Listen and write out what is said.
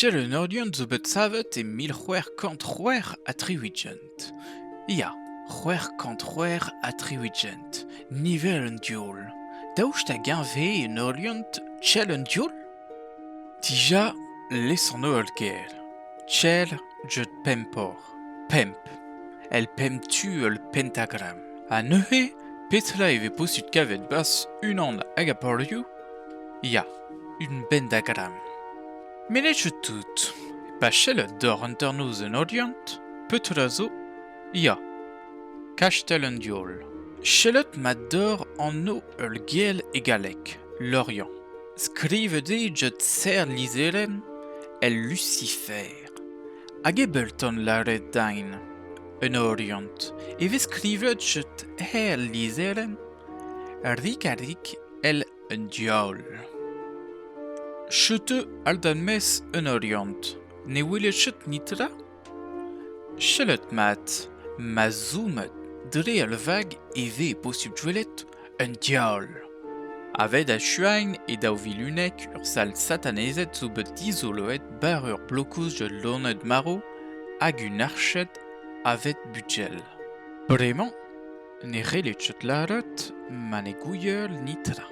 Chell un Oriant zo bet savet e 1666. Ya, 666, niver un diaoul. Daoust hag-eñ 'vez en Oriant Chell un diaoul? Dija lesanv ur gêr. Chell deut pempor, pemp, el pemp tu ul pentagram. Ha neuze, petra e vez posupl kavet 'barzh unan ag ar porioù? Ya, un bentagram. Met n'eo ket tout. Pa sellet doc'h hanternoz en Oriant, petra zo? Ya, Kastell an Diaoul. Sellet ma dor anv ul gêr e galleg, Lorient. Skrivet eo get serr lizherenn el Lucifer. Hag e Belton lâret din, en Oriant, e vez skrivet get her lizherenn rik-ha-rik èl Un diaoul. Setu aldan-maez un Oriant. Ne welet ket netra ? Sellet mat, ma zoomet dre al vag e vez posupl gwelet un diaoul. A-ved achuain e 2011 ur sal satanezet zo bet dizoloet bar ur blokouz da loened marv hag un arched a-ved bugel. Bremañ ne c'hellit ket lâret ma ne gouier netra.